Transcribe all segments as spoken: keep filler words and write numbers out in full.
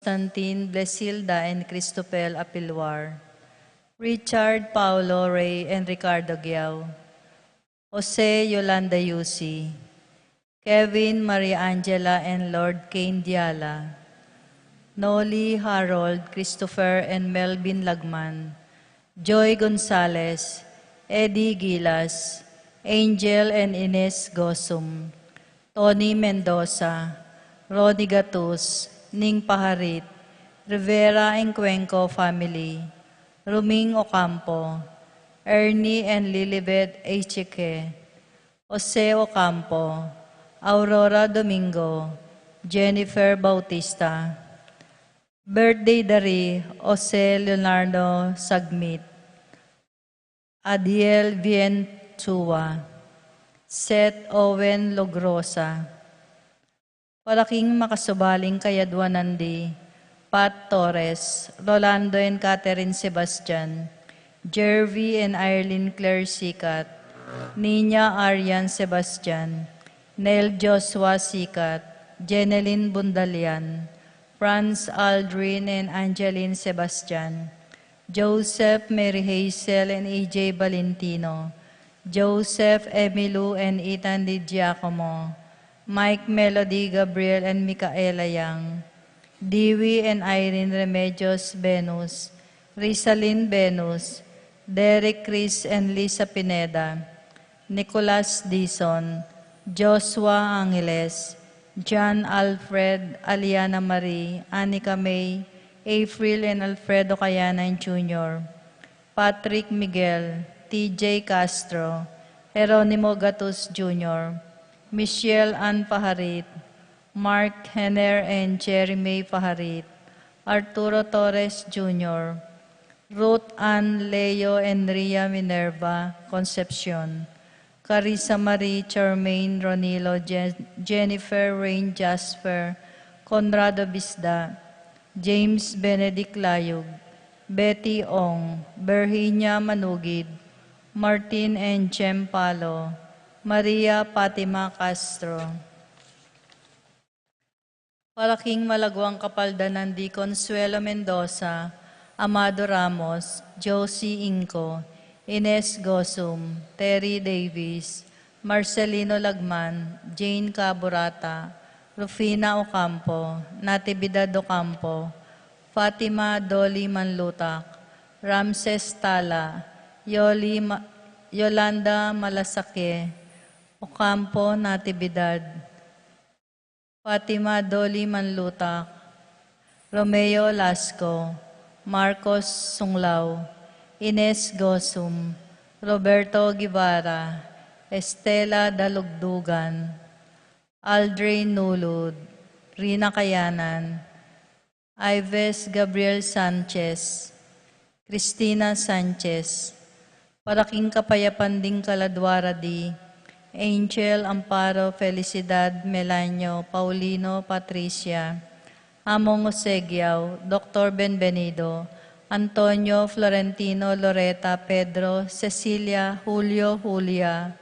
Constantine, Blesilda, and Cristobal Apilwar, Richard Paulo Rey and Ricardo Guiao, Jose Yolanda Yusi, Kevin, Maria Angela, and Lord Kane Diala, Noli, Harold, Christopher, and Melvin Lagman, Joy Gonzales, Eddie Gilas, Angel and Ines Gosum, Tony Mendoza, Ronnie Gatus, Ning Paharit, Rivera and Cuenco family, Ruming Ocampo, Ernie and Lilibet Echeque, Jose Ocampo, Aurora Domingo, Jennifer Bautista. Birthday da ri Jose Leonardo Sagmit, Adiel Vientua, Seth Owen Logrosa. Para king makasubaling kayadwanan di Pat Torres, Rolando and Catherine Sebastian, Jervy and Irene Claire Sicat, Nina Arian Sebastian, Nel Joshua Sicat, Jeneline Bundalian, Franz Aldrin and Angeline Sebastian, Joseph, Mary Hazel and A J Valentino, Joseph, Emilu and Ethan Di Giacomo, Mike, Melody, Gabriel and Micaela Yang, Dewey and Irene Remedios Venus, Rizalin Venus, Derek, Chris and Lisa Pineda, Nicolas Dizon, Joshua Angeles, John Alfred, Aliana Marie, Anika May, April and Alfredo Kayanan Junior, Patrick Miguel, T J Castro, Jeronimo Gatus Junior, Michelle Ann Paharit, Mark Henner and Jeremy Paharit, Arturo Torres Junior, Ruth Ann Leo and Ria Minerva Concepcion, Carissa Marie, Charmaine, Ronilo, Je- Jennifer, Rain, Jasper, Conrado Bisda, James Benedict Layug, Betty Ong, Virginia Manugid, Martin and Jem Palo, Maria Fatima Castro. Para king malaguang kapaldanan di Consuelo Mendoza, Amado Ramos, Josie Inco, Ines Gosum, Terry Davis, Marcelino Lagman, Jane Caburata, Rufina Ocampo, Natividad Ocampo, Fatima Dolly Manlutak, Ramses Tala, Yoli Ma- Yolanda Malasake, Ocampo Natividad, Fatima Dolly Manlutak, Romeo Lasco, Marcos Sunglao, Ines Gosum, Roberto Guevara, Estela Dalugdugan, Aldrin Nulud, Rina Kayanan, Ives Gabriel Sanchez, Cristina Sanchez, para king kapayapan ding kaladwa ra di Angel, Amparo, Felicidad, Melanio, Paulino, Patricia, Among Osegiao, Doktor Benvenido, Antonio, Florentino, Loreta, Pedro, Cecilia, Julio, Julia,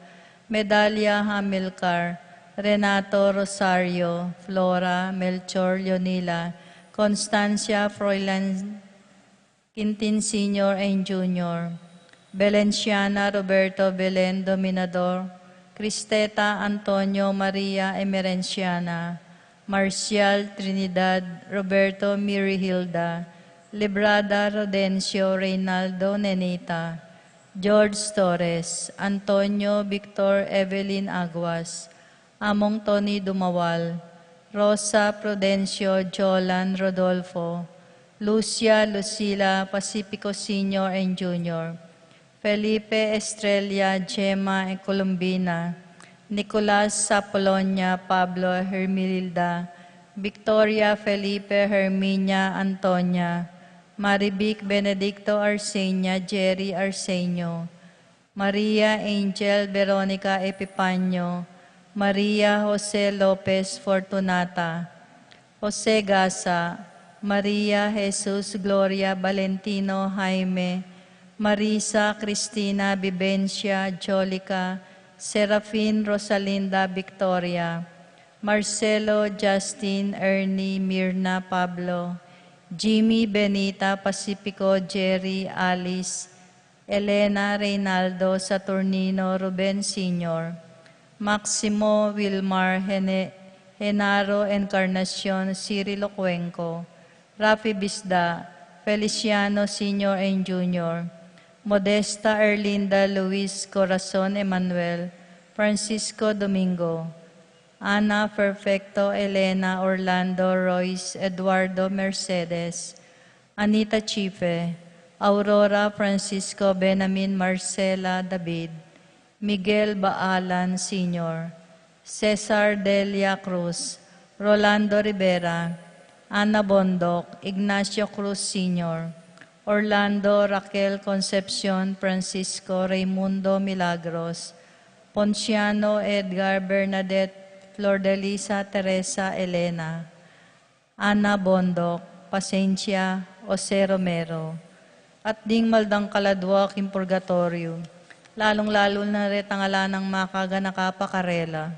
Medalia, Hamilcar, Renato, Rosario, Flora, Melchor, Leonila, Constancia, Froilan, Quintin Senior and Junior, Belenciana, Roberto, Belen, Dominador, Cristeta, Antonio, Maria, Emerenciana, Marcial, Trinidad, Roberto, Miri, Hilda, Librada, Rodencio, Reynaldo, Nenita, George Torres, Antonio, Victor, Evelyn Aguas, Among Tony Dumawal, Rosa, Prudencio, Jolan, Rodolfo, Lucia, Lucila, Pacifico Senior and Junior, Felipe, Estrella, Gemma, and Colombina, Nicolas, Apolonia, Pablo, Hermilda, Victoria, Felipe, Herminia, Antonia, Marivic, Benedicto, Arsenia, Jerry, Arsenio, Maria, Angel, Veronica, Epipanio, Maria, Jose, Lopez, Fortunata, Jose Gasa, Maria, Jesus, Gloria, Valentino, Jaime, Marisa, Cristina, Vivencia, Jolica, Serafin, Rosalinda, Victoria, Marcelo, Justin, Ernie, Mirna, Pablo, Jimmy Benita Pacifico, Jerry Alice, Elena Reynaldo Saturnino Ruben Senior, Maximo Wilmar Hene-, Genaro Encarnacion Cirilo Cuenco, Rafi Bisda, Feliciano Senior and Junior, Modesta Erlinda Luis Corazon Emanuel, Francisco Domingo, Ana Perfecto, Elena Orlando Royce Eduardo Mercedes, Anita Chife, Aurora Francisco Benamin Marcela David, Miguel Baalan Senior, Cesar Delia Cruz, Rolando Rivera, Ana Bondoc, Ignacio Cruz Senior, Orlando Raquel Concepcion Francisco Raimundo Milagros, Ponciano Edgar Bernadette Flordelisa Teresa Elena, Ana Bondoc, Pasencia, Jose Romero, at ding maldang kaladwa king purgatoryo, lalung-lalu na retang ala nang makaganaka pa karela.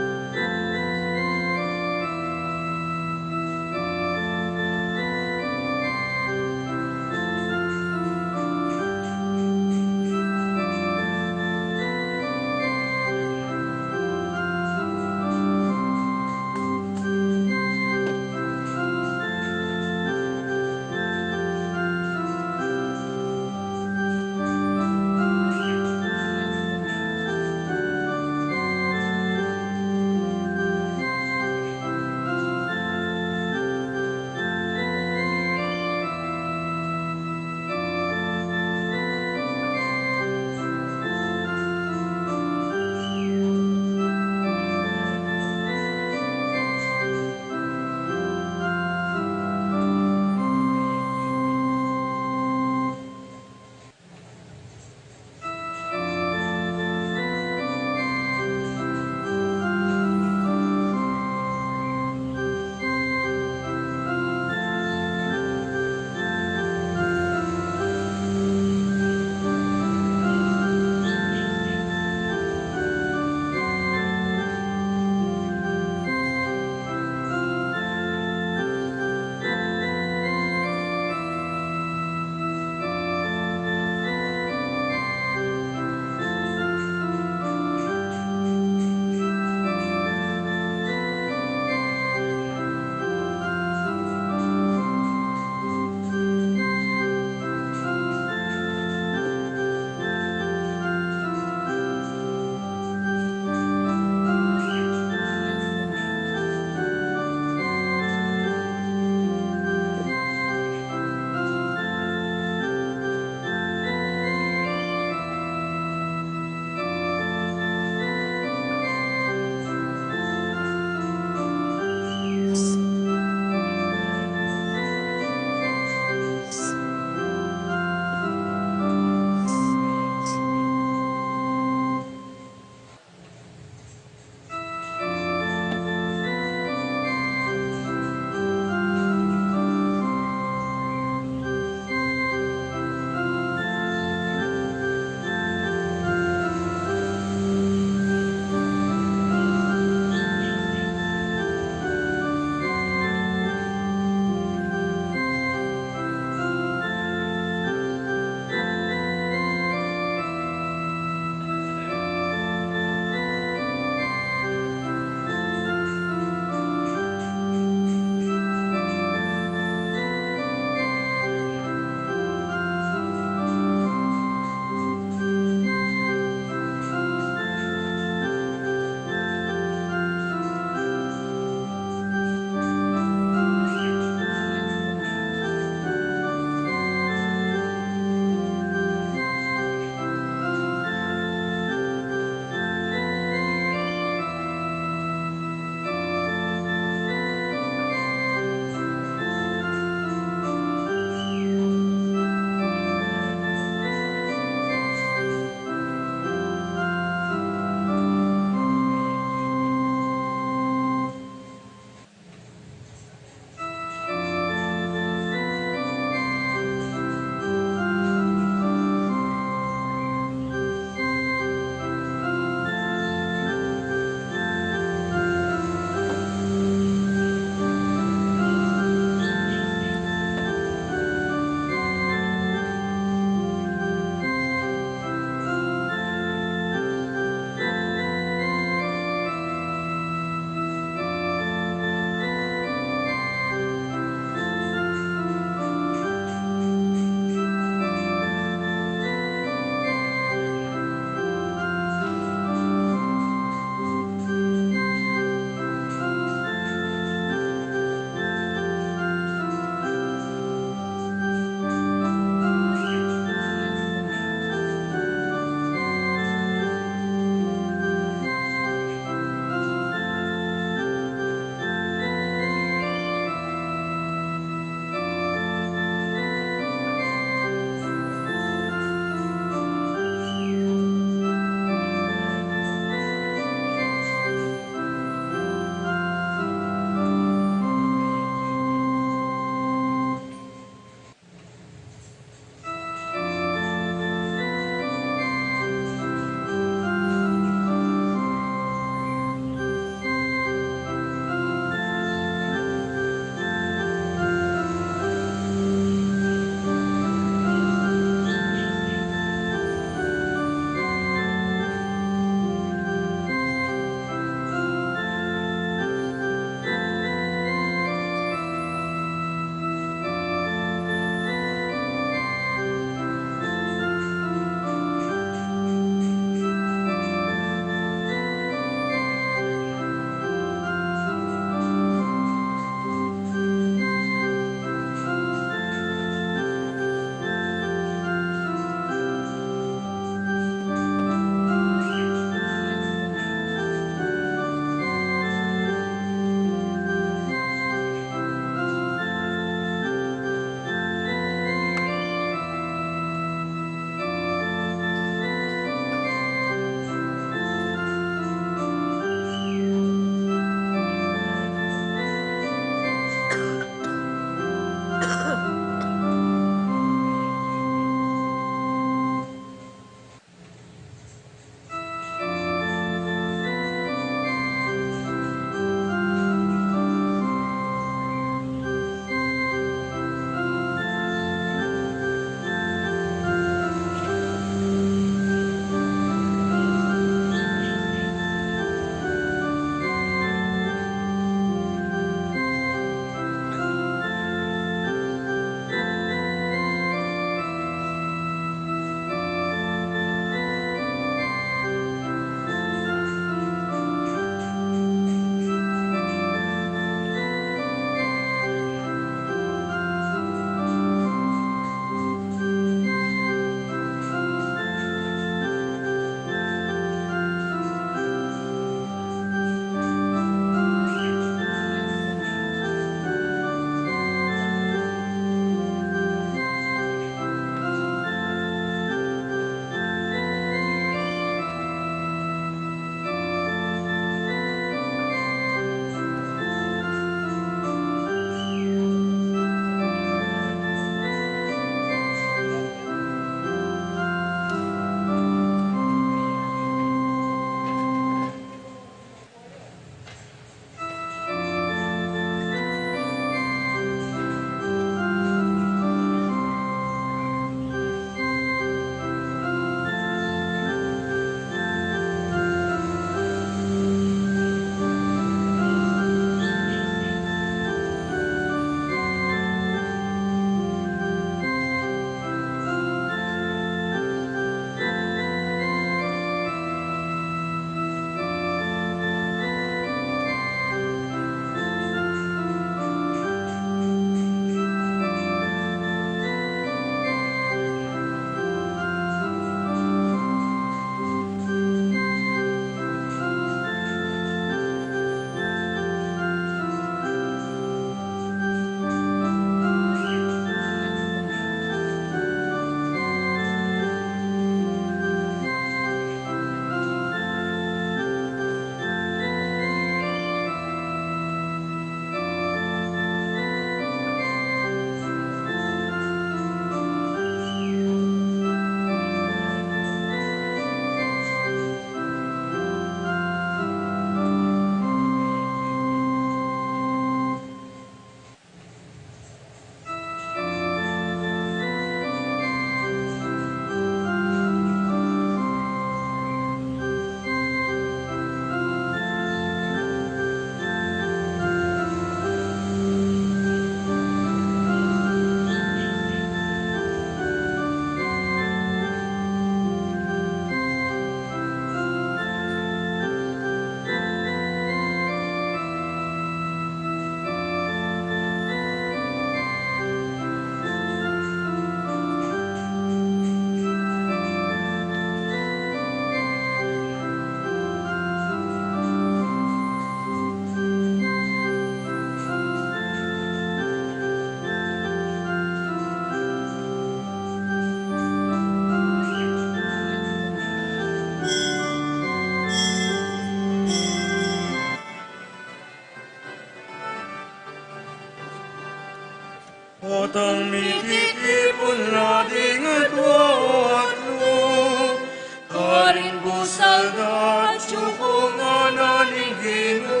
Busal datsu ku, ngana ning Ginu,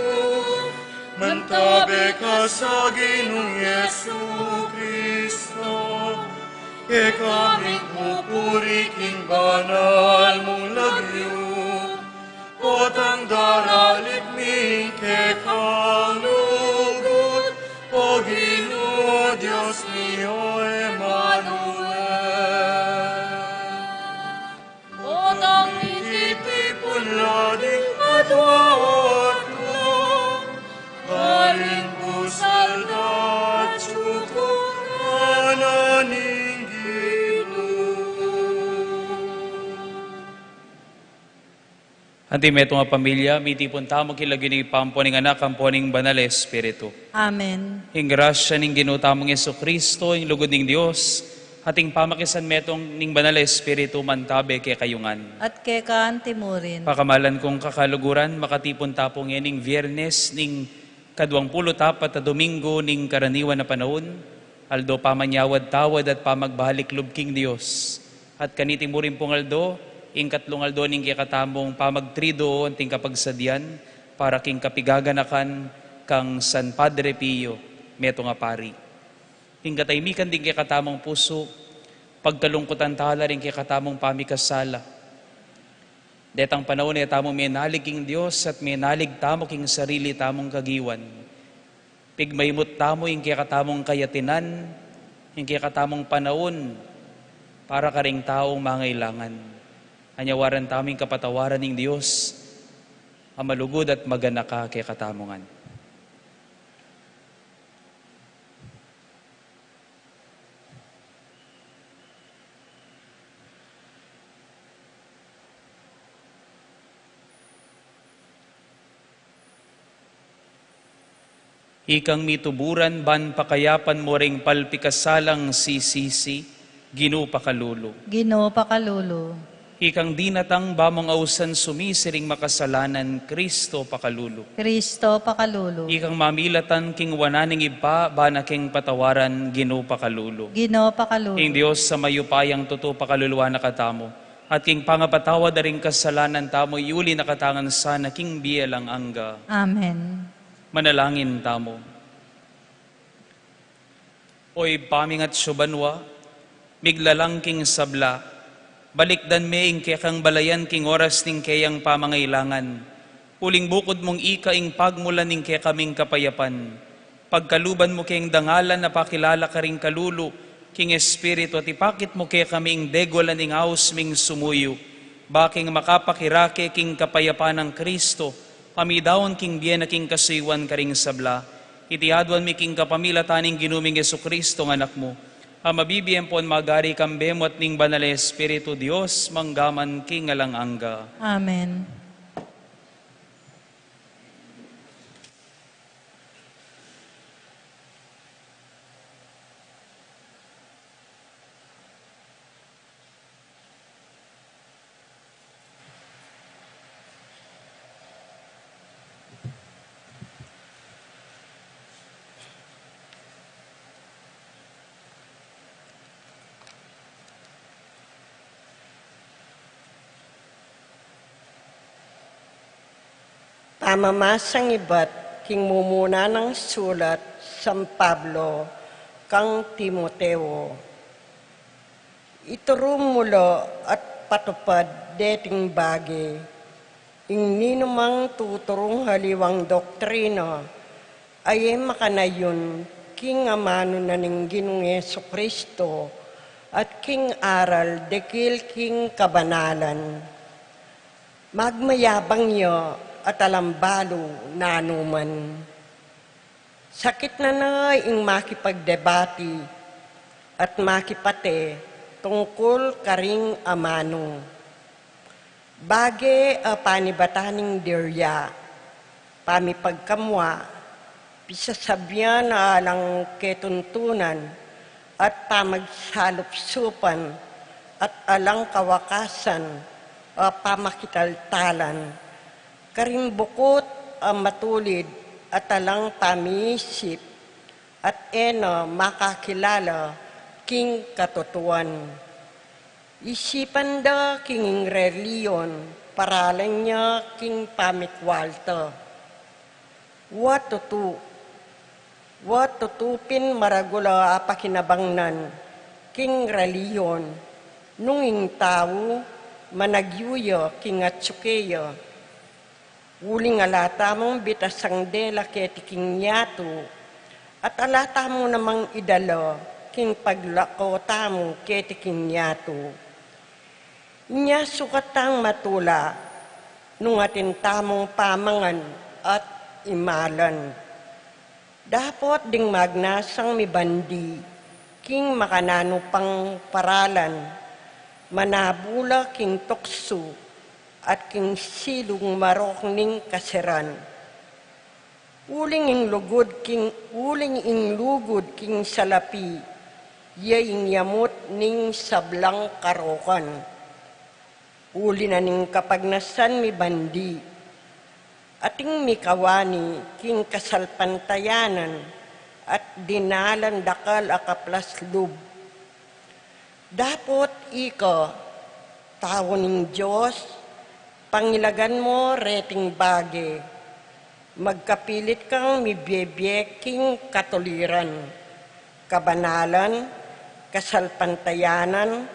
mantabe ka sa Ginung Jesucristo. Keka ming pupuri king banal mung lagyu, potang daralit mi ing kekang lugud, O Ginu Dios mi, o Emmanuel. Potang mititipun la ding matwa atlu, karing busal datsu ku, ngana ning Ginu. Anti metung a pamilya, mitipun tamu king lagyu ning Ibpa, ampo ning Anak, ampo ning Banal a Espiritu. Amen. Ing grasya ning Ginu tamung Jesucristo, ing lugud ning Dios, at ing pamakisanmetung ning Banal a Espiritu, mantabe kekayu ngan. At keka anti mu rin. Pakamalan kung kakaluguran, makatipun ta pu ngening Biyernes ning kaduang pulu't apat a Domingo ning karaniwan a panaun, aldo pamanyawad-tawad at pamagbalik lub king Dios. At kaniti mu rin pung aldo, ing katlung aldo ning kekatamung pamagtriduo anting kapagsadian, para king kapigaganakan kang San Padre Pio, metung a pari. Ing katahimikan ding kekatamung pusu, pagkalungkutan ta la ring kekatamung pamikasala. Detang panaun e tamu menalig king Dios at menalig tamu king sarili tamung kagiwan. Pigmaymut tamu ing kekatamung kayatinan, ing kekatamung panaun para karing taung mangailangan. Anyawaran tamu ing kapatawaran ning Dios a malugud at maganaka kekatamu ngan. Ikang mituburan ban pakayapan mu ring palpikasalang sisisi, Ginu pakalulu. Ginu pakalulu. Ikang dinatang ba mung ausan sumisi ring makasalanan, Kristo pakalulu. Kristo pakalulu. Ikang mamilatan king wanan ning Ibpa, bana king patawaran, Ginu pakalulu. Ginu pakalulu. Ing Dios a mayupayang tutu pakaluluan na katamu, at king pangapatawad da ring kasalanan tamu, iuli na katamu ngan sana king bie alang angga. Amen. Manalangin tamu. O Ibpa ming atsu banua, miglalang king sabla, balikdan me ing kekang balayan king oras ning keyang pamangailangan. Uling bukud mung ika ing pagmulan ning kekaming kapayapan. Pagkaluban mu keng dangalan a pakilala karing kalulu king Espiritu, at ipakit mu kekami ing degualan ning aus ming sumuyu, ba king makapakirake king kapayapan nang Kristo, a midaun king bie na king kasuyuan karing sabla. Iti aduan mi king kapamilatan ning Ginu ming Jesucristo a Anak mu, a mabibie ampon magari kambe mu at ning Banal a Espiritu, Dios, mangga man king alang angga. Amen. Pamamasang ibat king mumuna nang sulat San Pablo kang Timoteo. Ituru mu la at patupad deting bage, ing ninumang tuturung aliwang doktrina, a e makanayun king amanu na ning Ginung Jesucristo, at king aral dekil king kabanalan. Magmayabang ya at alang balu nanu man. Sakit na na ing makipagdebati at makipate tungkul karing amanu. Bage a panibatan ning dirya, pamipagkamua, pisasabian a alang ketuntunan, at pamagsalupsupan, at alang kawakasan a pamakitaltalan, karing bukut a matulid at alang pamiisip, at e na makakilala king katutuan. Isipan da king ing relihiyon, paralan ya king pamikwalta. Wa tutu, wa tutu pin maragul a pakinabangnan king relihiyon, nung ing tau managyu ya king atsu keya. Uling ala tamung bitasang dela keti king yatu, at ala tamu namang idala king paglako tamu keti king yatu. Inya sukat tang matula nung atin tamung pamangan at imalan. Dapot ding magnasang mibandi king makananu pang paralan, manabu la king tuksu at king silung marok ning kaseran. Uling ing lugud king, uling ing lugud king salapi, ya ing yamut ning sablang karokan. Uli na ning kapagnasan mibandi, ating mikawani king kasalpantayanan at dinalan dakal a kaplas lub. Dapot ika, tau ning Dios, pangilagan mo reting bage, magkapilit kang mibiebie king katuliran, kabanalan, kasalpantayanan,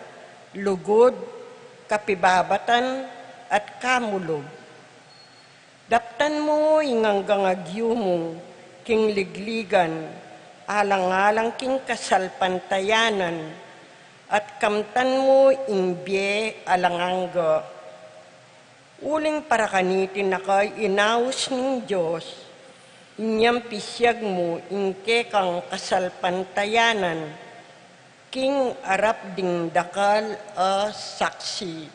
lugud, kapibabatan, at kamulug. Daptan mu ing anggang agyu mu king ligligan, alang-alang king kasalpantayanan, at kamtan mu ing bie alang angga. Uling para kaniti na ka inaus ning Dios, inyang pisiag mu ing kekang kasalpantayanan king arap ding dakal a saksi.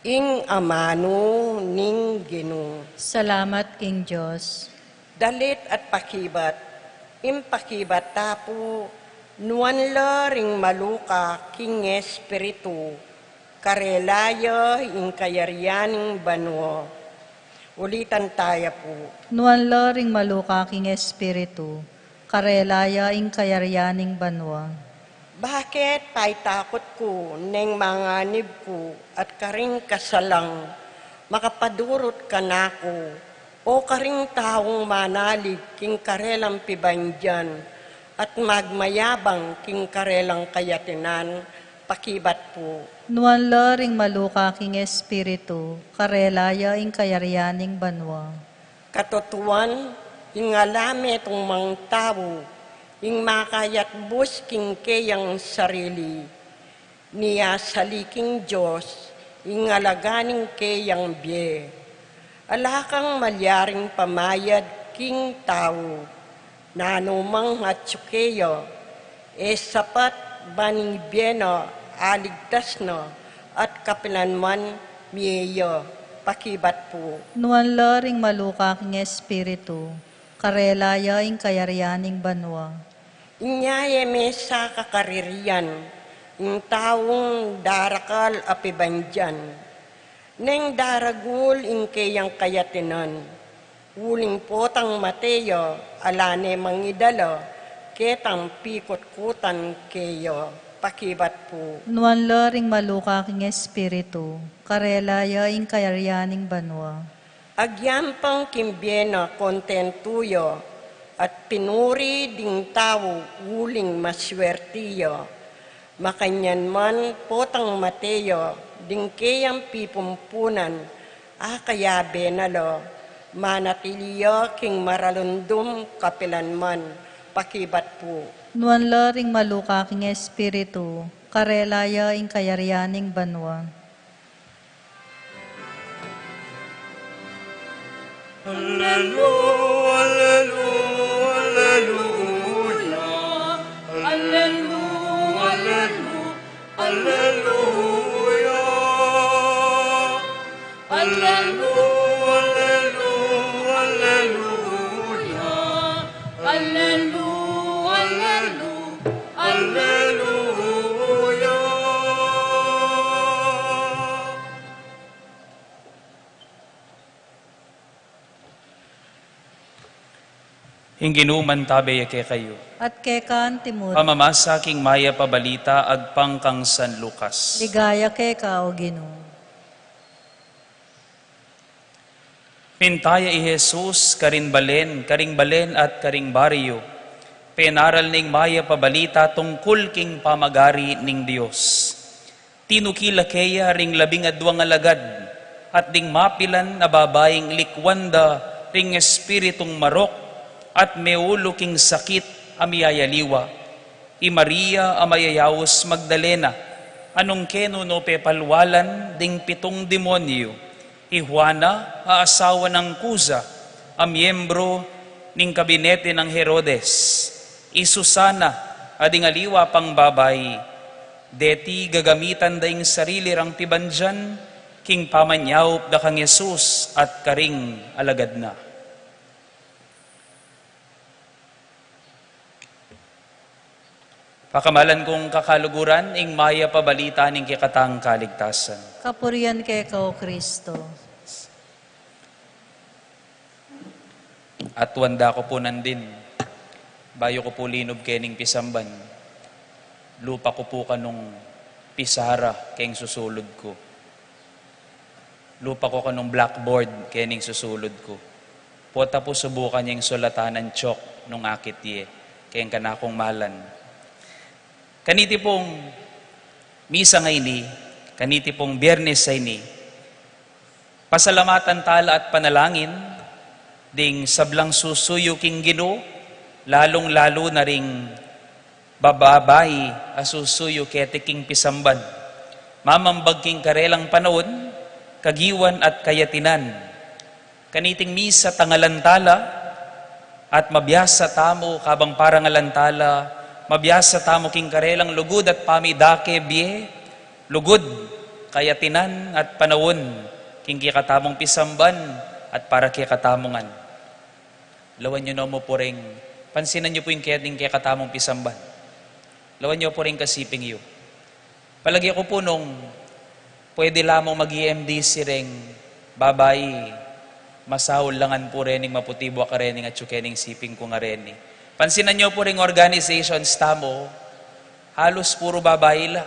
Ing amanu ning Ginu. Salamat king Dios. Dalit at pakibat. Ing pakibat ta pu, nuan la ring maluka king Espiritu, karela ya ing kayarian ning banua. Ulitan taya pu. Nuan la ring maluka king Espiritu, karela ya ing kayarian ning banua. Bakit paitakut ku neng manganib ku at karing kasalang makapadurut kanaku, o karing taung manalig king karelang pibandian at magmayabang king karelang kayatinan, pakibat pu. Nuan la ring maluka king Espiritu, karela ya ing kayarian ning banua. Katutuan, ing ala metung mang tau, ing makayatbus king keyang sarili, ni asali king Dios ing alaga ning keyang bie. Ala kang malyaring pamayad king tau, nanu mang atsu keya, e sapat ban ing bie na aligtas na at kapilan man mie ya, pakibat pu. Nuan la ring maluka king Espiritu, karela ya ing kayarian ning banua. Inya e me sa kakaririan ing taung darakal a pibandian, neng daragul ing keyang kayatinan, uling potang mate ya, ala ne mang idala ketang pikutkutan keya, pakibat pu. Nuan la ring maluka king Espiritu, karela ya ing kayarian ning banua. Agyampang king bie na kontentu ya, at pinuri ding tau uling maswerti ya. Makanyan man potang mate ya, ding keyang pipumpunan, akayabe na la, manatili ya king maralundum kapilan man, pakibat pu. Nuan la ring maluka king Espiritu, karela ya ing kayarian ning banua. Alleluia, alleluia, alleluia. Alleluia, alleluia, alleluia. Alleluia, alleluia, alleluia. Alleluia, alleluia, alleluia. Ing Ginu mantabe ya kekayu. At keka antimurin. Pamamasa king Mayap a Balita agpang kang San Lucas. Ligaya keka, O Ginu. Minta ya i Jesus karing balen, karing balen at karing baryu, penaral ning Mayap a Balita tungkul king pamagari ning Dios. Tinuki la keya ring labing adwang alagad, at ding mapilan a babaing likwan da ring espiritung marok at meulu king sakit a miyayaliwa, i Maria a mayayaus Magdalena, a nung kenu no pepalwalan ding pitung demonyu, i Juana a asawa nang Cuza, a miyembro ning kabinete nang Herodes, i Susana, a ding aliwa pang babai, deti gagamitan da ing sarili rang pibandian king pamanyaup da kang Jesus at karing alagad na. Pakamalan kung kakaluguran, ing Mayap a Balita ning kekatang kaligtasan. Kapurian keka, O Kristo. At wanda ku pu nandin, bayu ku pu linub kening pisamban, lupa ku pu kanung pisara keng susulud ku. Lupa ku kanung blackboard kening susulud ku. Pota pu subukan yeng sulatan nang chalk nung akit ye keng kanakung malan. Kaniti pung misa ngeni, kaniti pung Biernes a ini, pasalamatan tala at panalangin ding sablang susuyu king Ginu, lalung-lalu na ring bababai a susuyu keti king pisamban. Mamambag king karelang panaun, kagiwan at kayatinan. Kaniting misa tangalan tala, at mabiasa tamu, kabang parangalan tala, mabiasa tamu king karelang lugud at pamidake bie, lugud, kayatinan at panaun, king kekatamung pisamban at para kekatamu ngan. Lawan yu no mu pu ring, pansinan yu pu ing ke-, ing kekatamung pisamban. Lawan yu pu ring kasiping yu. Palage ku pu nung pwede la mung mag-E M D C reng babai, masaul la ngan pu rening maputi buak a rening atyu kening siping ku ngan reni. Pansinan yu pu ring organizations tamu, halus puru babai la.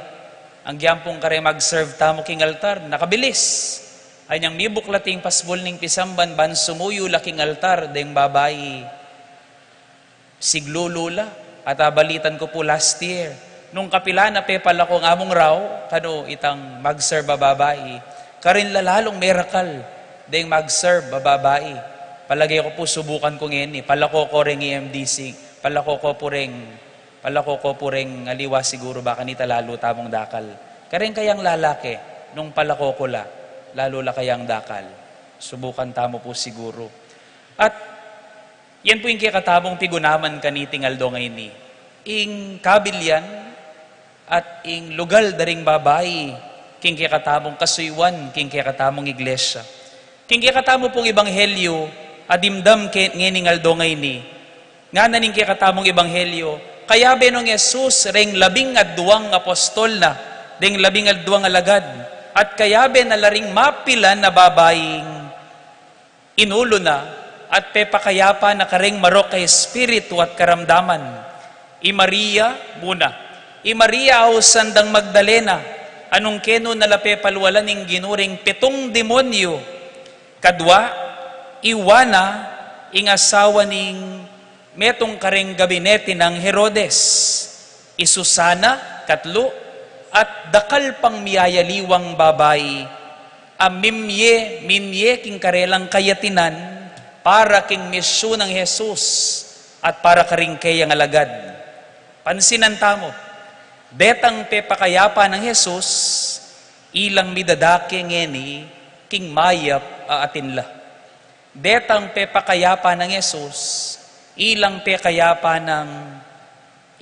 Agyang pung kareng mag-serve tamu king altar, nakabilis. Anyang mibuklat ing pasbul ning pisamban ban sumuyu la king altar, deng babai, siglulu la. At abalitan ku pu last year, nung kapilan na pepalako ing among raw, kanu itang mag-serve a babai, karin la lalung merakal deng mag-serve a babai. Palage ku pu subukan ku ngeni, palako ku reng E M D C, palako ku pu reng Palako ku pu reng aliwa siguru ba kanita lalu tamung dakal. Kareng kayang lalaki, nung palako ku la, lalu la kayang dakal. Subukan tamu pu siguru. At yan pu ing kekatamung pigunaman kaniting aldo ngeni. Ing kabilian at ing lugal da ring babai, king kekatamung kasuyuan, king kekatamung iglesia. King kekatamu pung ebanghelyo, a dimdam ke-, ngening aldo ngeni, ngana ning kekatamung ebanghelyo, kayabe nong Jesus reng labing adwang apostol na, deng labing adwang alagad, at kayabe na la ring mapilan a babaing inulu na, at pepakayapa na kareng marok a espiritu at karamdaman. I Maria, muna. I Maria ausan dang Magdalena, a nung kenu na la pepalwalan ing Ginu ring pitung demonyu. Kadwa, i Juana, ing asawa ning metung kareng gabinete nang Herodes, i Susana, katlu, at dakal pang miyayaliwang babai, a mimye, minye king karelang kayatinan, para king misyun nang Jesus, at para karing keyang alagad. Pansinan tamu, detang pepakayapa nang Jesus, ilang midadake ngeni, king mayap a atin la. Detang pepakayapa nang Jesus, ilang pekayapa nang,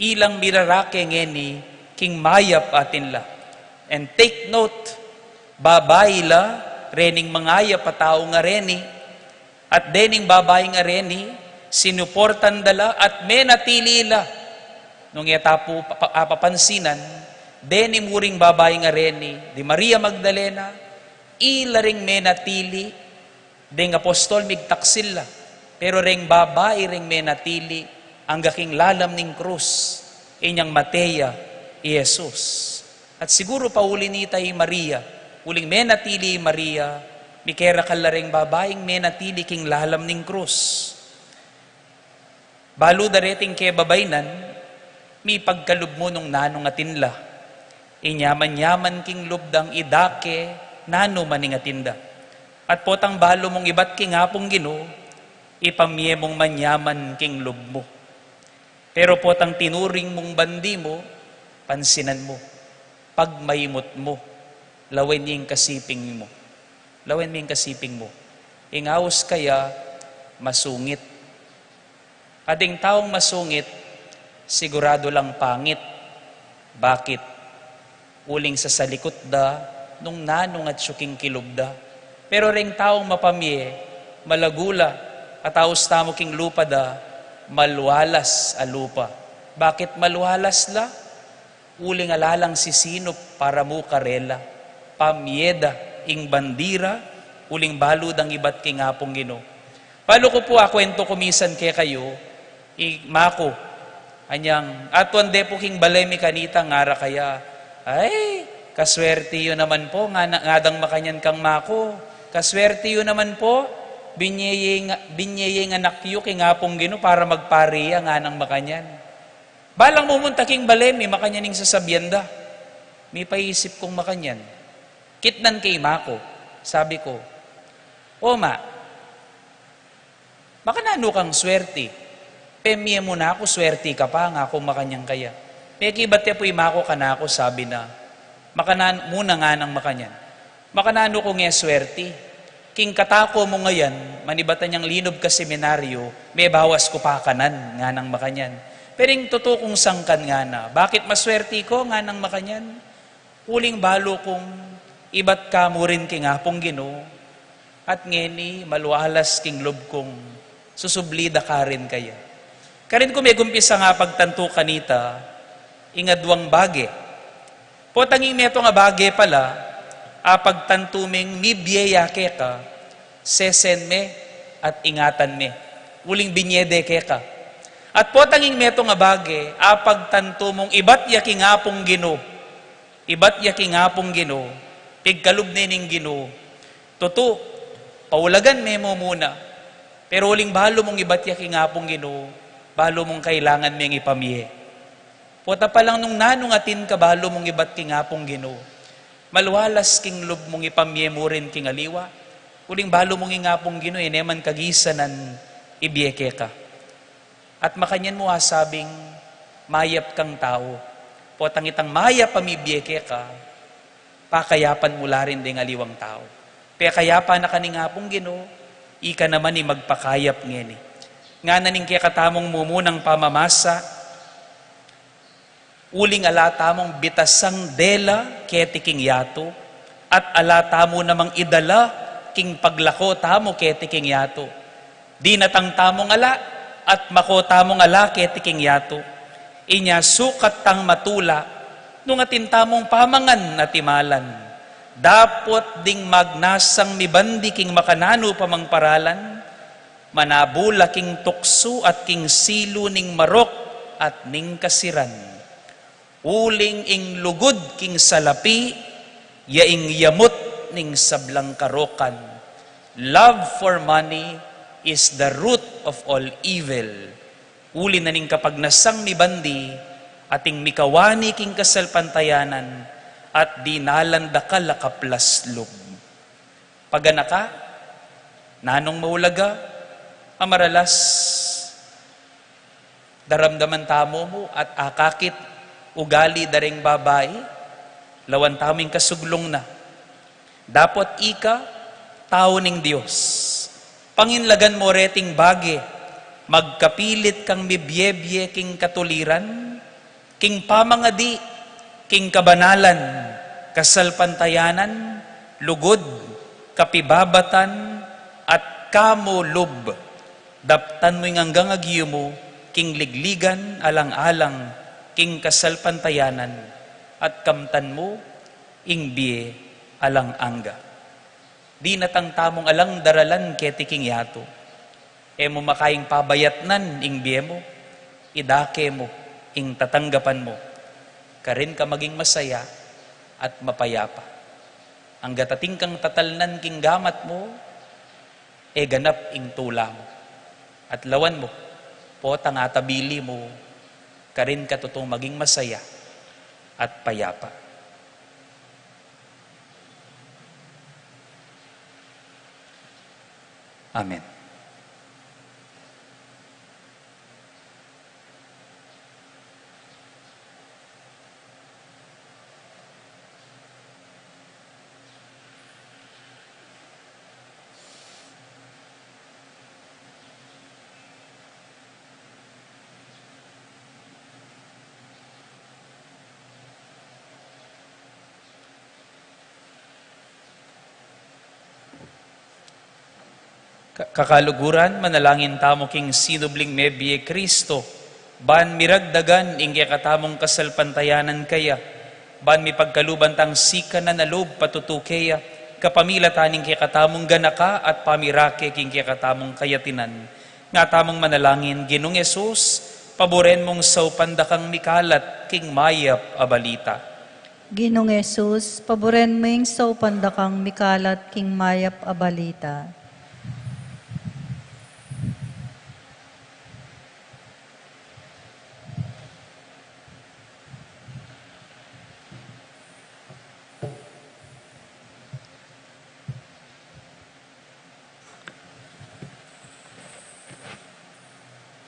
ilang mirarake ngeni, king mayap a atin la. And take note, babai la, rening mangayap a tau ngan reni, at dening babai ngan reni, sinuportan da la, at menatili la. Nung e ta pu pa-, pa-, apapansinan, deni muring babai ngan reni, di Maria Magdalena, ila ring menatili, deng apostol migtaksil la. Pero reng babai reng menatili angga king lalam ning krus, inyang mate ya i Jesus. At siguru pauli nita i Maria, uling menatili i Maria, mikerakal la reng babaing menatili king lalam ning krus. Balu da reting kebabaynan, mipagkalub mu nung nanung atin la. Inya manyaman king lub dang idake nanu man ing atin da. At potang balu mung ibat king Apung Ginu, ipamye mung manyaman king lub mu. Pero potang tinuring mung bandi mu, pansinan mu, pagmaimut mu, lawen ya ing kasiping mu. Lawen me ing kasiping mu. Ing aus kaya masungit. At ing taung masungit, sigurado lang pangit. Bakit? Uling sasalikut da nung nanung atyu king kilub da. Pero reng taung mapamye, malagu la, at aus tamu king lupa da, malualas a lupa. Bakit malualas la? Uling ala lang sisinup para mu karela. Pamye da ing bandira, uling balu dang ibat king Apung Ginu. Balu ku pu akuwentu ku misan kekayu, i maku. Anyang, atuan de pu king bale mi kanita, ngara kaya, "Ay, kaswerti yu naman po," ngana, ngadang makanyan kang maku. "Kaswerti yu naman po, binye ye nga, binye ye ing anak yu king Apung Ginu para magpari ya," nganang makanyan. Balang mumunta king bale mi, makanyan ing sasabian da. Mipaisip kung makanyan. Kitnan ke i maku, sabi ku, "O ma, makananu kang swerti? Pemye mu na ku, swerti ka pa," ngaku makanyan kaya. Mekibat ya pu i maku kanaku, sabi na, "Makanan-, muna," nganang makanyan. "Makananu kung e swerti? King katako mu ngayan, manibatan yang linub ka seminaryo, mebawas ku pa kanan," nganang makanyan. "Pero ing tutu kung sangkan," ngana. "Bakit maswerti ko?" nganang makanyan. "Uling balu kung ibat ka mu rin king Apung Ginu, at ngeni malualas king lub kung susubli da karin kaya." Karin ku megumpisang apagtantu kanita ing aduang bage. Potang ing metung a bage pala, apagtantu meng mibie ya keka, sesen me at ingatan me, uling binye de keka. At potang ing metung a bage, apagtantu mung ibat ya king Apung Ginu, ibat ya king Apung Ginu, pigkalub ne ning Ginu. Tutu, paulagan me mu muna. Pero uling balu mung ibat ya king Apung Ginu, balu mung kailangan meng ipamye. Pota pa lang nung nanung atin ka, balu mung ibat king Apung Ginu, malualas king lub mung ipamye mu rin king aliwa. Uling balu mung ing Apung Ginu, e ne man kagisanan ibie keka. At makanyan mu asabing mayap kang tau. Potang itang mayap a mibie keka, pakayapan mu la rin deng aliwang tau. Pekayapan na ka ning Apung Ginu, ika naman ing magpakayap ngeni. Ngana ning kekatamung mumunang pamamasa, uling ala tamung bitasang dela keti king yatu, at ala tamu namang idala king paglako tamu keti king yatu. Dinatang tamung ala, at mako tamung ala keti king yatu. Inya sukat tang matula, nung atin tamung pamangan at imalan. Dapot ding magnasang mibandi king makananu pa mang paralan, manabu la king tuksu at king silu ning marok at ning kasiran. Uling ing lugud king salapi, ya ing yamut ning sablang karokan. Love for money is the root of all evil. Uli na ning kapagnasang mibandi, ating mikawani king kasalpantayanan, at dinalan dakal a kaplas lub. Paganaka, nanung maulaga, a maralas, daramdaman tamu mu at akakit ugali da reng babai, lawan tamu ing kasuglung na. Dapot ika, tau ning Dios, panginlagan mu reting bage, magkapilit kang mibie-bie king katuliran, king pamangadi, king kabanalan, kasalpantayanan, lugud, kapibabatan, at kamu lub. Daptan mu ing anggang agyu mu, king ligligan alang-alang, king kasalpantayanan, at kamtan mu ing bie alang angga. Dinatang tamung alang daralan keti king yatu. E mu makaing pabayatnan ing bie mu, idake mu ing tatanggapan mu, karin ka maging masaya at mapayapa. Anggat atin kang tatalnan king gamat mu, e ganap ing tula mu. At lawan mu, potang atabili mu, karin ka tutung maging masaya at payapa. Amen. Ka-, kakaluguran, manalangin tamu king sinubling mebie Kristo, ban miragdagan ing kekatamung kasalpantayanan kaya, ban mipagkaluban tang sikanan a lub patutu keya, kapamilatan ning kekatamung ganaka at pamirake king kekatamung kayatinan. Nga tamung manalangin, Ginung Jesus, paburen mung saupan da kang mikalat king mayap a balita. Ginung Jesus, paburen mung saupan da kang mikalat king mayap a balita.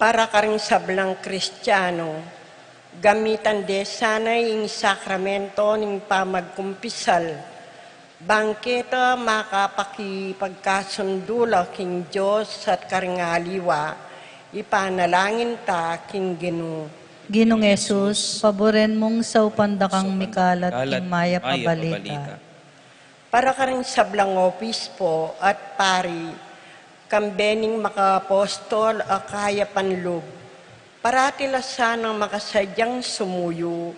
Para karing sablang Kristiano, gamitan de sana ing sakramento ning pamagkumpisal, bang keta makapakipagkasundu la king Dios at karing aliwa, ipanalangin ta king Ginu. Ginung Jesus, paburen mung saupan da kang mikalat king mayap a balita. Para karing sablang obispo at pari, kambe ning makaapostol a kayapan lub, parati la sanang makasadyang sumuyu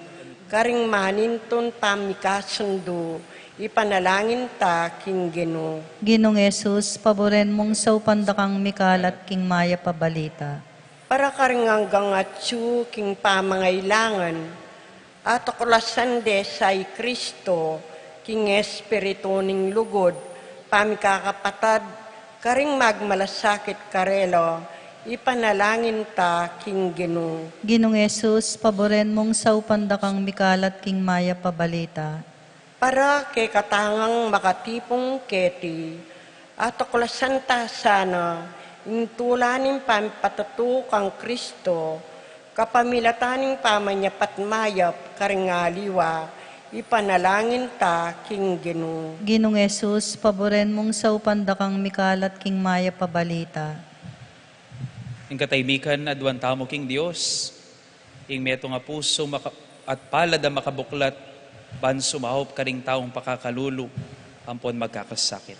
karing manintun pamikasundu, ipanalangin ta king Ginu. Ginung Jesus, paburen mung saupan da kang mikalat king mayap a balita. Para karing anggang atyu king pamangailangan, atuklasan de sa i Kristo, king espiritu ning lugud, pamikakapatad, karing magmalasakit karela, ipanalangin ta king Ginu. Ginung Jesus, paburen mung saupan da kang mikalat king mayap a balita. Para kekatang makatipung keti, atuklasan ta sana ing tula ning pamipatutu kang Kristo, kapamilatan ning pamanyapat mayap karing aliwa, ipanalangin ta king Ginu. Ginung Jesus, paburen mung saupan da kang mikalat king mayap a balita. Ing katahimikan aduan tamu king Dios, ing metung a pusu maka-, at palad a makabuklat, ban sumaup karing taung pakakalulu, ampon magkakasakit.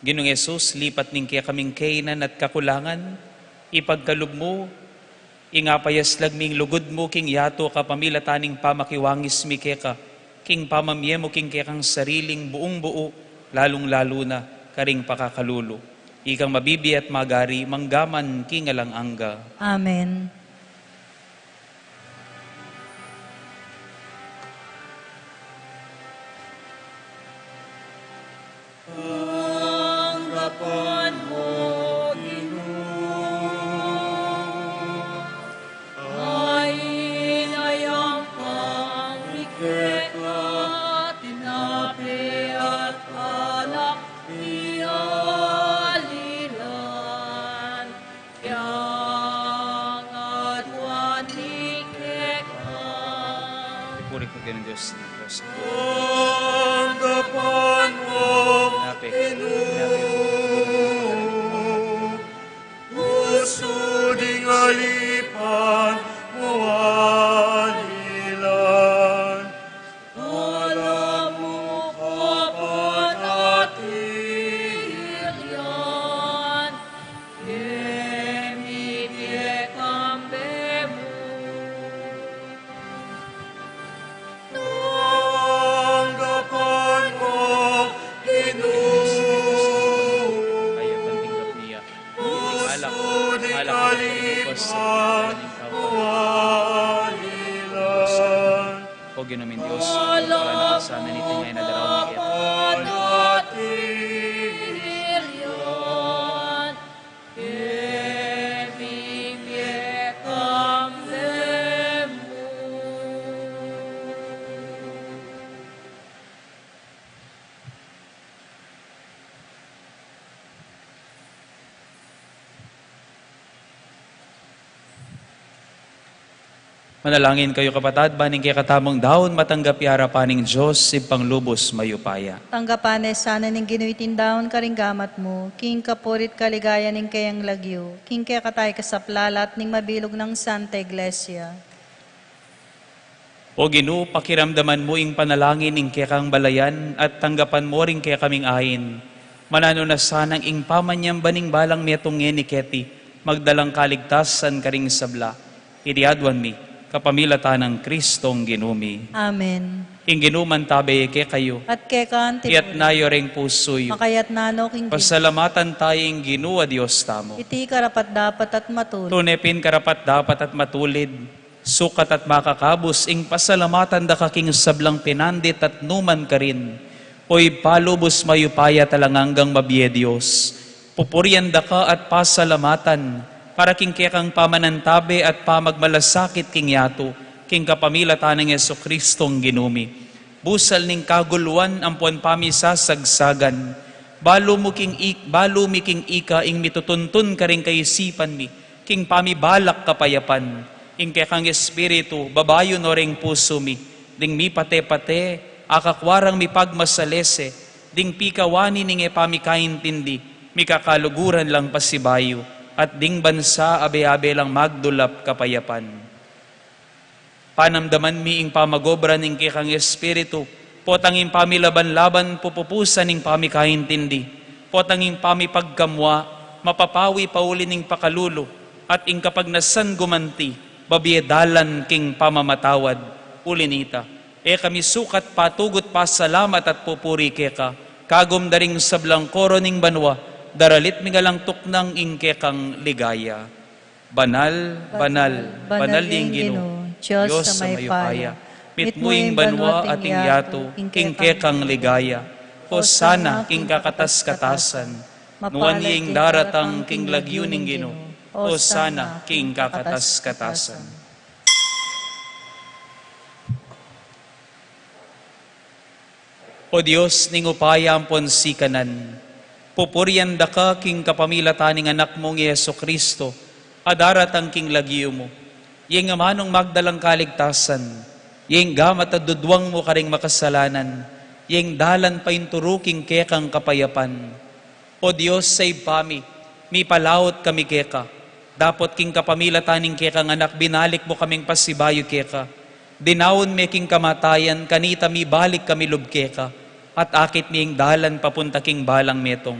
Ginung Jesus, lipat ning kekaming kainan at kakulangan, ipagkalub mu ing apayaslag ming lugud mu king yatu kapamilatan ning pamakiwangis mi keka, king pamamie mu king kekang sariling buung-buu, lalung-lalu na karing pakakalulu. Ikang mabibie at magari, manggaman king alang angga. Amen. Tanggapan mu, Ginu, ing alang anggang kekang tinape at alak, alilan, yang aduan mi keka. Puri pu ing Dios. Tanggapan mu, Ginu, pusu ding alipan mu, alilan, ala mu kapanatil yan, kami kekang bemu. O Ginu ming Dios, pagpalanan sana niti ngeni at daraun mi keti. Manalangin kayu, kapatad, ban ing kekatamung daun matanggap ya king arapan ning Dios, Ibpang lubus mayupaya. Tanggapan na sana ning Ginu iting daun karing gamat mu, king kapurian at kaligayan ning kayang lagyu, king kekatang kasaplalan at ning mabilug nang Santa Iglesia. O Ginu, pakiramdaman mu ing panalangin ning kekang balayan at tanggapan mu ring kekaming ain. Mananu na sanang ing pamanyamba ning balang metung ngeni keti, magdalang kaligtasan karing sabla. Iti aduan mi, kapamilatan nang Kristong Ginu mi. Amen. Ing Ginu mantabe kekayu. At keka naman. Itas yu ring pusu yu. Makatas na no king Ginu. Pasalamatan taya ing Ginu a Dios tamu. Iti karapat-dapat at matulid. Tune pin karapat-dapat at matulid, sukat at makakabus ing pasalamatan da ka king sablang pinandit at nu man karin, O Ibpa lubus mayupaya at alang anggang mabie Dios. Pupurian da ka at pasalamatan para king kekang pamanantabe at pamagmalasakit king yatu, king kapamilatan nang Jesucristong Ginu mi. Busal ning kaguluan ampon pamisasagsagan, balu mu king ik-, balu mi king ika ing mitutuntun karing kaisipan mi, king pamibalak kapayapan, ing kekang Espiritu, babayun no ring pusu mi, ding mipate-pate, akakua rang mipagmasalese, ding pikawani ning e pa mikaintindi, mikakaluguran lang pasibayu, at ding bansa abe-abe lang magdulap kapayapan. Panamdaman mi ing pamag-obra ning kekang Espiritu, potang ing pamilaban-laban pupupusan ning pamikaintindi, potang ing pamipagkamua, mapapawi pauli ning pakalulu, at ing kapagnasan gumanti, babie dalan king pamamatawad, uli nita. E kami sukat patugut pasalamat at pupuri keka, kagum da ring sablang koro ning banua, daralit mi ngan lang tuknang ing kekang ligaya. Banal, banal, banal ing Ginu, Dios a mayupaya. Mitmu ing banua at ing yatu king kekang ligaya. Hosana king kakatas-katasan. Nuan ya ing daratang king lagyu ning Ginu. Hosana king kakatas-katasan. O Dios ning upaya ampon sikanan, pupurian da ka king kapamilatan ning Anak mung i Jesucristo, a daratang king lagyu mu. Ing amanung magdalang kaligtasan, ing gamat a dudwang mu karing makasalanan, ing dalan painturu king kekang kapayapan. O Dios a Ibpa mi, mipalaut kami keka, dapot king kapamilatan ning kekang Anak binalik mu kaming pasibayu keka. Dinaun me king kamatayan, kanita mibalik kami lub keka, at akit me ing dalan papunta king balang metung.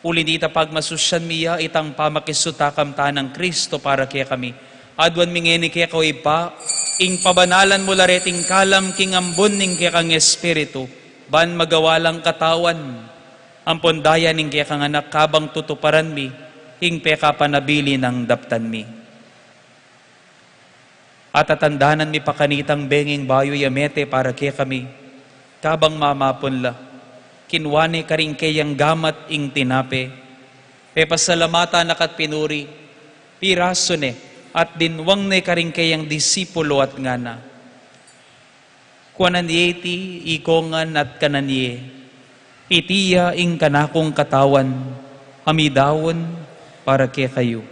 Uli nita pagmasusyan mi ya itang pamakisutakam ta nang Cristo para kekami. Aduan mi ngeni keka, o Ibpa, ing pabanalan mu la reting kalam king ambun ning kekang Espiritu, ban magawa lang katawan ampon daya ning kekang Anak kabang tutuparan mi ing pekapanabilin nang daptan mi. Atatandanan mi pa kanitang benging bayu ya mete para kekami, kabang mamapun la, kinua ne karing keyang gamat ing tinape, pepasalamatan na ka't pinuri, pirasu ne, at dinwang ne karing keyang disipulu at ngana: Kuanan ye iti ikongan at kanan ye. Iti ya ing kanakung katawan, a midaun para kekayu.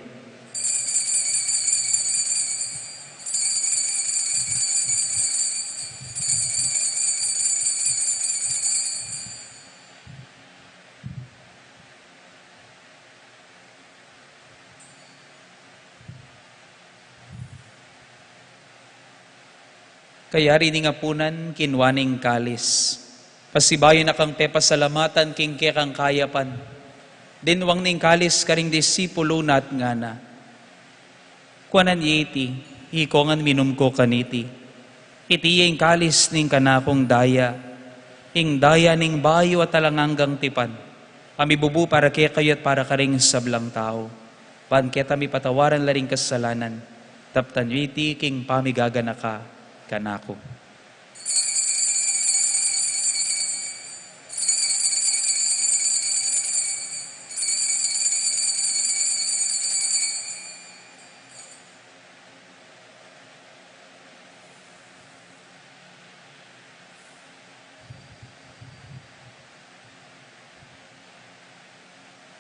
Kayari ning apunan, kinua ne ing kalis. Pasibayu na kang pepasalamatan king kekang kayapan, dinwang ne ing kalis karing disipulu na at ngana: Kuanan ye iti, ikongan minum ko kaniti. Iti ya ing kalis ning kanakung daya, ing daya ning bayu at alang anggang tipan, a mibubu para kekayu at para karing sablang tau. Ban keta mipatawaran la ring kasalanan, daptan yu iti king pamigaganaka kanaku.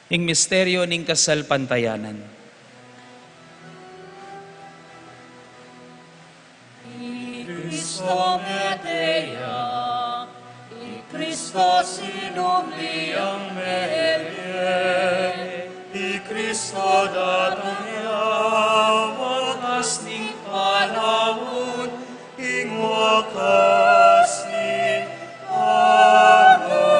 Ing misteryo ning kasalpantayanan. I Kristo mete ya, i Kristo sinubli yang mebie, i Kristo datang ya, wakas ning panaun, ing wakas ning panaun.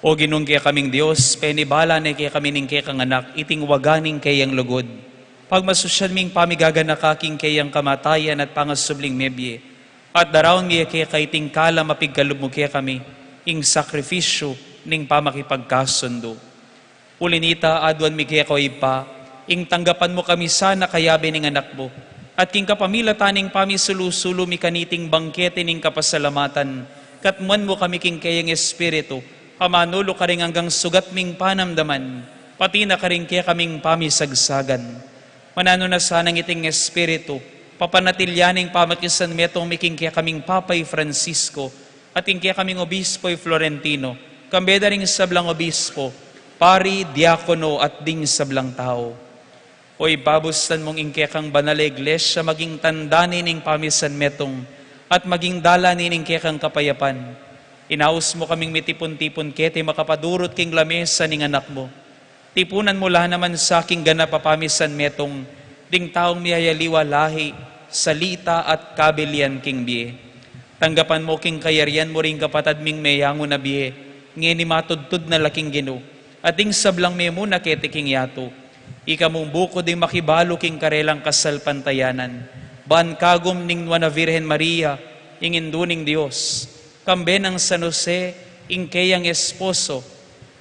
O Ginung kekaming Dios, penibala ne kekami ning kekang Anak iting waga ning keyang lugud. Pagmasusyan ming pamigaganaka king keyang kamatayan at pangasubling mebie, at daraun mi keka iting kalam a pigkalub mu kekami, ing sakrifisyu ning pamakipagkasundu. Uli nita, aduan mi keka, o Ibpa, ing tanggapan mu kami sana kayabe ning Anak mu, at king kapamilatan ning pamisulu-sulu mi kaniting bangkete ning kapasalamatan, katmuan mu kami king keyang Espiritu, a manulu karing anggang sugat ming panamdaman, pati na karing kekaming pamisagsagan. Mananu na sanang iting Espiritu, papanatilian ing pamakisanmetung mi king kekaming Papa i Francisco, at king kekaming Obispo i Florentino, kambe da ring sablang obispo, pari, diakono, at ding sablang tau. O Ibpa, bustan mung ing kekang banal a Iglesia maging tanda ne ning pamisanmetung, at maging dalan ne ning kekang kapayapan. Inaus mu kaming mitipun-tipun keti makapadurut king lamesa ning Anak mu. Tipunan mu la naman sa king ganap a pamisanmetung ding taung miyayaliwa lahi, salita, at kabilian king bie. Tanggapan mu king kayarian mu ring kapatad ming meyangu na bie, ngeni matudtud na la king Ginu, at ding sablang memuna keti king yatu. Ika mung bukud ding makibalu king karelang kasalpantayanan, ban kagum ning Nuan a Virgen Maria, ing Indu ning Dios, kambe nang San Jose, ing keyang esposo,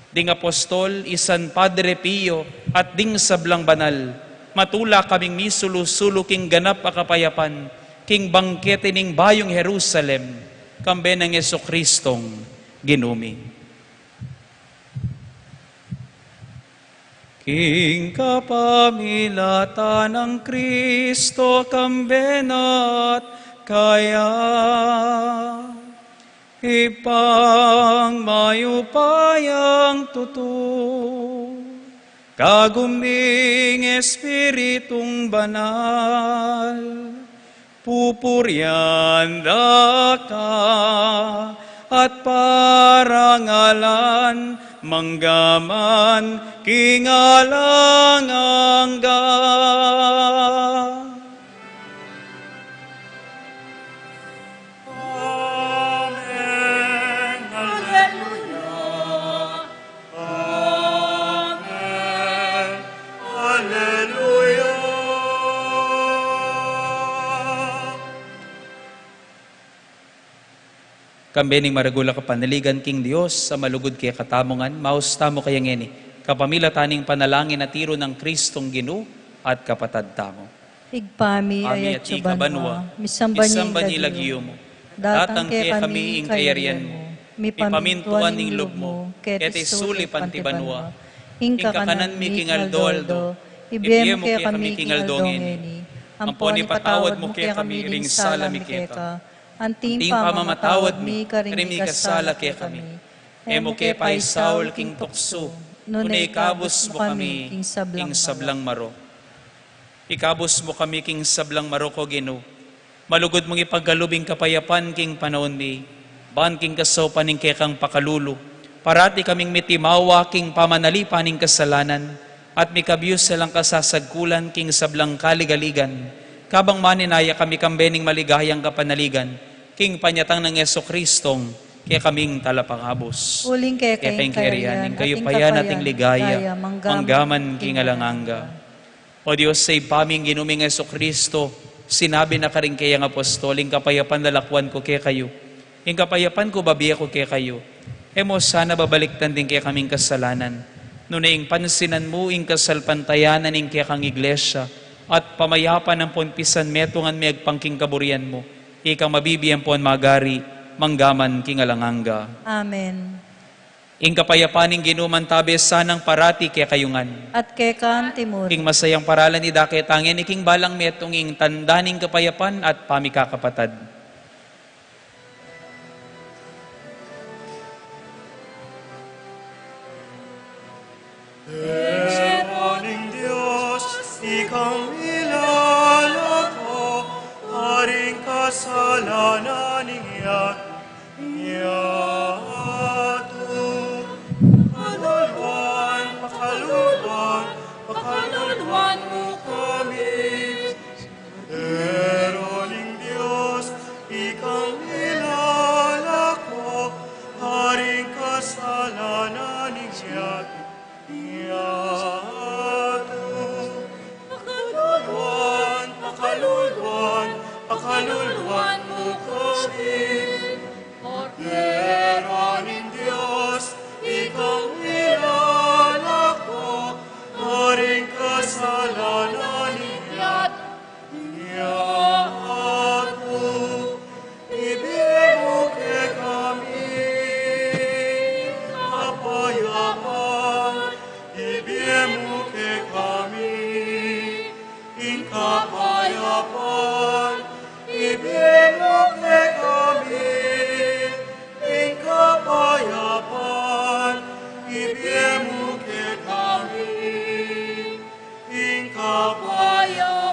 ding apostol, i San Padre Pio, at ding sablang banal, matula kaming misulu-sulu king ganap a kapayapan, king bangkete ning bayung Jerusalem, kambe nang Jesucristong Ginu mi. King kapamilatan nang Kristo, kambe na at kaya, Ibpang mayupayang tutu, kagum ning Espiritung Banal, pupurian da ka at parangalan, mangga man king alang angga. Amen. Alleluia. Amen. Alleluia. Kambe ning maragul a kapanaligan king Dios a malugud kekatamu ngan, maus tamu kaya ngeni, kapamilatan ning panalangin a tiru nang Kristong Ginu at kapatad tamu. Ibpa mi, a miyatsu ka banua, misamban ya ing lagyu mu. Datang kekami ing kayarian mu. Mipamintuan ing lub mu, keti sulip anti banua. Ing kakanan mi king aldo-aldo, ibie mu kekami king aldo ngeni. Ampon ipatawad mu kekami ring sala mi keka, anti ing pamamatawad mi karing mikasala kekami. E mu ke paisaul king tuksu, nune ikabus mu kami king sablang marok. Ikabus mu kami king sablang marok, O Ginu. Malugud mung ipagkalub ing kapayapan king panaun mi, ban king kasaupan ning kekang pakalulu, parati kaming mitimawa king pamanalipan ning kasalanan, at mikabius alang kasasagkulan king sablang kaligaligan, kabang maninaya kami kambe ning maligayang kapanaligan, king panyatang nang Jesucristong kekaming Talapangabus. Uling keka ing kayarian, ing kayupayan, at ing ligaya, manggaman king alang angga. O Dios, sa Ibpa ming Ginu ming Jesucristo, sinabi na karing keyang apostol, ing kapayapan lalakwan ku kekayu, ing kapayapan ku babie ku kekayu. E mo sana babalikdan ding kekaming kasalanan, nune ing pansinan mu ing kasalpantayanan ning kekang Iglesia, at pamayapan ampon pisanmetungan megpang king kaburian mu, ikang mabibie ampon magari, mangga man king alang angga. Amen. Ing kapayapan ning Ginu mantabe sanang parati kekayu ngan. At keka antimurin. Ing masayang paralan idake ta ngeni king balang metung, ing tanda ning kapayapan at pamikakapatad. Pero ning Dios, ikang milalako, karing kasalanan ning yatu. Pakaluluan, pakaluluan, pakaluluan mu kami. Pero ning Dios, ikang milalako, karing kasalanan ning yatu. Pakaluluan, pakaluluan, pakaluluan mu kami. Kordero ning Dios, ikang milalako, karing kasalanan ning yatu. Ibie mu kekami ing kapayapan, ibie mu kekami ing kapayapan, ibie mu kekami ing kapayapan, ibie mu kekami ing kapayapan.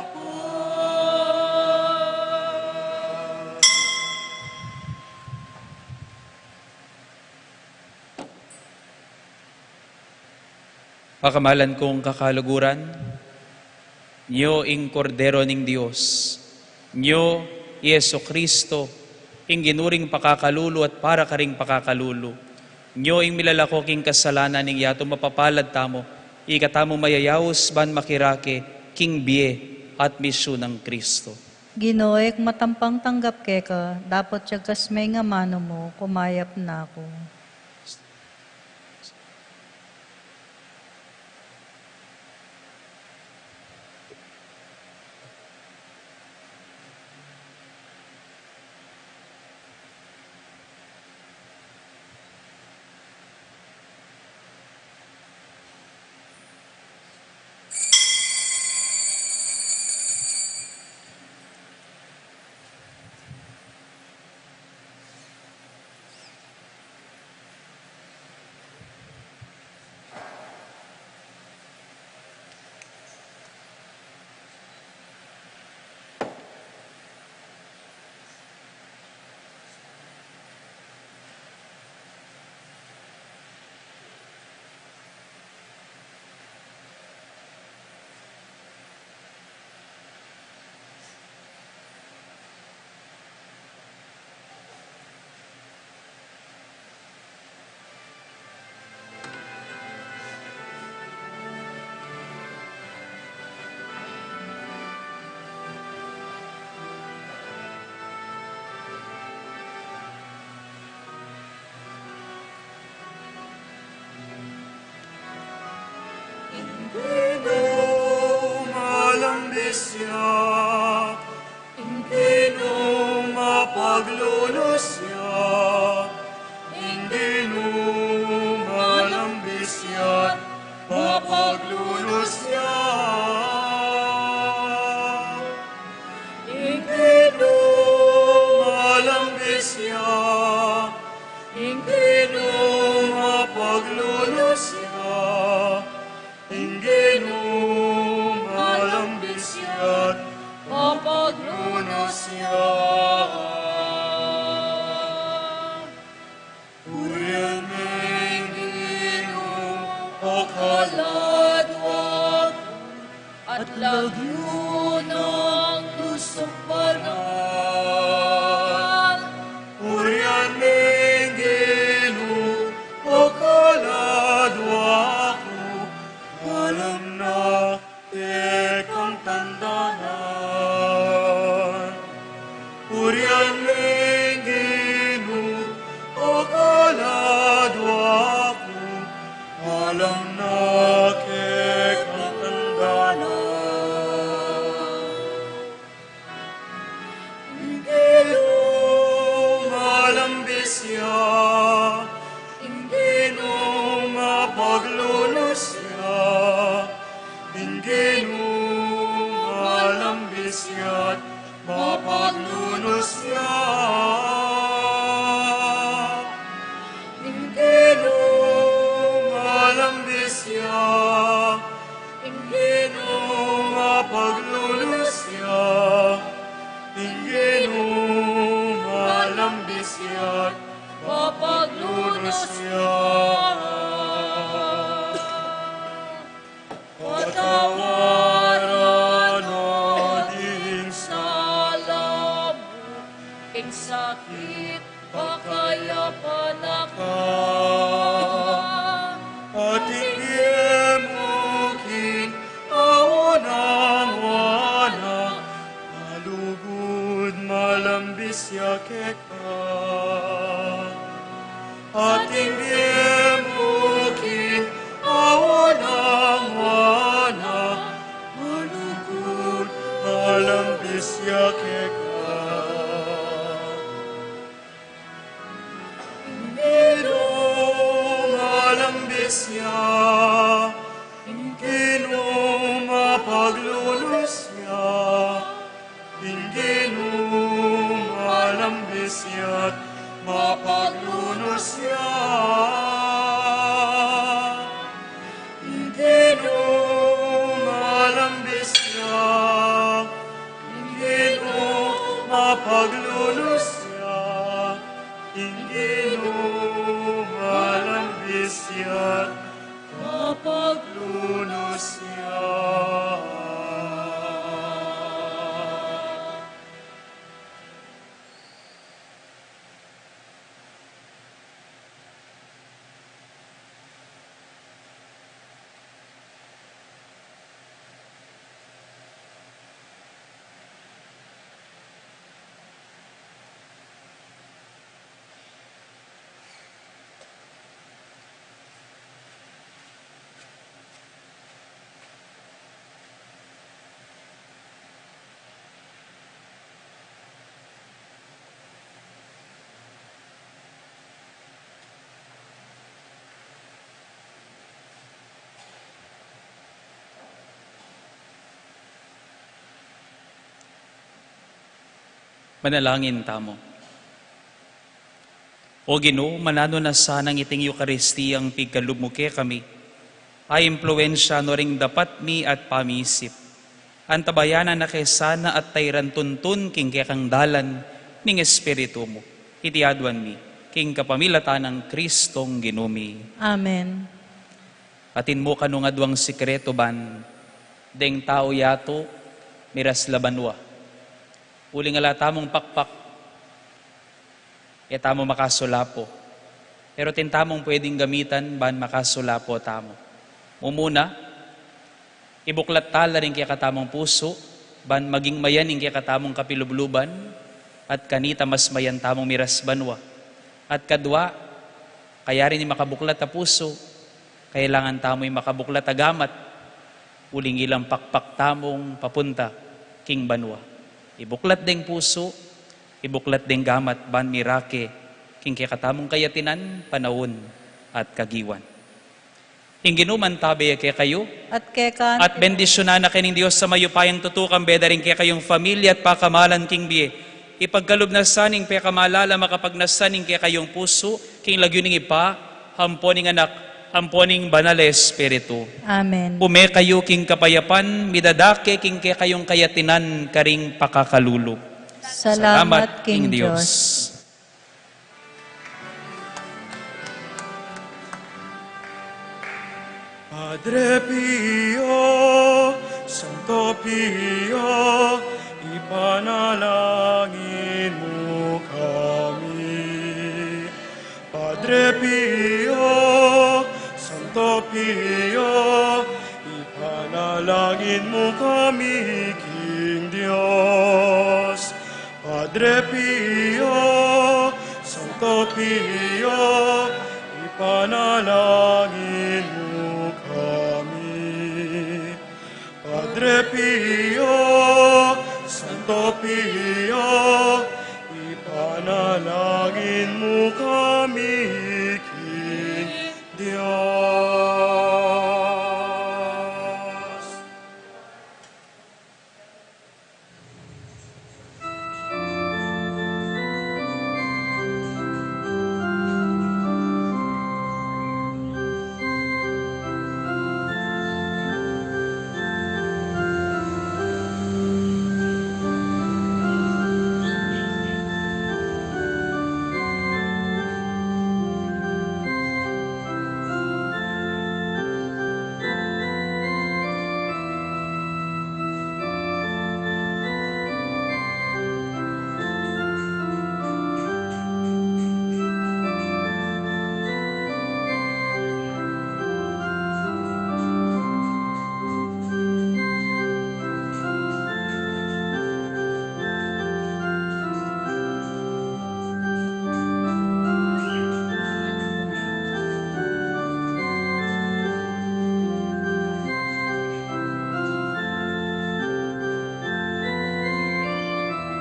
Pakamalan kung kakaluguran, nyo ing Kordero ning Dios, nyo i Jesucristo, ing ginuring pakakalulu at para karing pakakalulu. Nyo ing milalako king kasalanan ning yatu, mapapalad tamu, ika tamu mayayaus ban makirake king bie at misyu nang Cristo. Ginu, e ku matampang tanggap keka, dapot yagkas me ing amanu mu, kumayap na ku. Ing Ginu malambis ya, ing Ginu mapaglunus ya, ing Ginu malambis ya, mapaglunus ya. Ing Ginu malambis ya, ing Ginu mapaglunus ya, ing Ginu malambis ya, mapaglunus ya. Purian me ing Ginu, o kaladwa ku, at lagyu nang lusong banal. Purian me ing Ginu, o kaladwa ku, dalam na kekang tandanan. Purian me ing Ginu, o kaladwa Alang na kekang tanda na. Ing Ginu malambis ya, ing Ginu mapaglunus ya, ing Ginu malambis ya, mapaglunus ya. Ing Ginu malambis ya, ing Ginu mapaglunus ya, ing Ginu malambis ya, mapaglunus ya. Patawaran na ding sala mu, ing sakit pakayapan na ka. At ing bie mu king awan a ngana, malugud malambis ya keka. At ing bie mu king awan a ngana, malugud malambis ya keka. Ing Ginu malambis ya, ing Ginu mapaglunus ya, ing Ginu malambis ya, mapaglunus ya. Ing Ginu malambis ya, ing Ginu mapaglunus ya, ing Ginu malambis ya, mapaglunus ya. Manalangin tamu. O Ginu, mananu na sanang iting Eukaristiyang pigkalub mu kekami, a impluensya no ring dapat mi at pamisip. Antabayanan na ke sana at tairan tuntun king kekang dalan ning Espiritu mu. Iti aduan mi, king kapamilatan nang Kristong Ginu mi. Amen. Atin mu kanu ngan aduang sekretu ban deng tau yatu miras la banua. Uling ala tamung pakpak, e tamu makasulapo. Pero atin tamung pwedeng gamitan ban makasulapo tamu. Mumuna, ibuklat tala ring kekatamung pusu, ban maging mayan ing kekatamung kapilubluban, at kanita mas mayan tamung miras banua. At kadua, kaya rin ing makabuklat a pusu, kailangan tamu ing makabuklat a gamat, uling ilang pakpak tamung papunta king banua. Ibuklat deng pusu, ibuklat deng gamat ban mirake king kekatamung kayatinan, panaun at kagiwan. Ing Ginu mantabe ya kekayu. At keka. At bendisyunan na kayu ning Dios a mayupayang tutu, kambe da ring kekayung familia at pakamalan king bie. Ipagkalub na sa ning pekamalala, makapagnasa ning kekayung pusu, king lagyu ning Ibpa, ampo ning Anak, ampo ning Banal a Espiritu. Amen. Ume kayu king kapayapan, midadake king kekayung kayatinan karing pakakalulu. Salamat king Dios. Padre Pio, Santo Pio, ipanalangin mu kami. Padre Pio, Santo Pio, ipanalangin mu kami king Dios. Padre Pio, Santo Pio, ipanalangin mu Pio, Santo Pio, ipanalangin mu kami.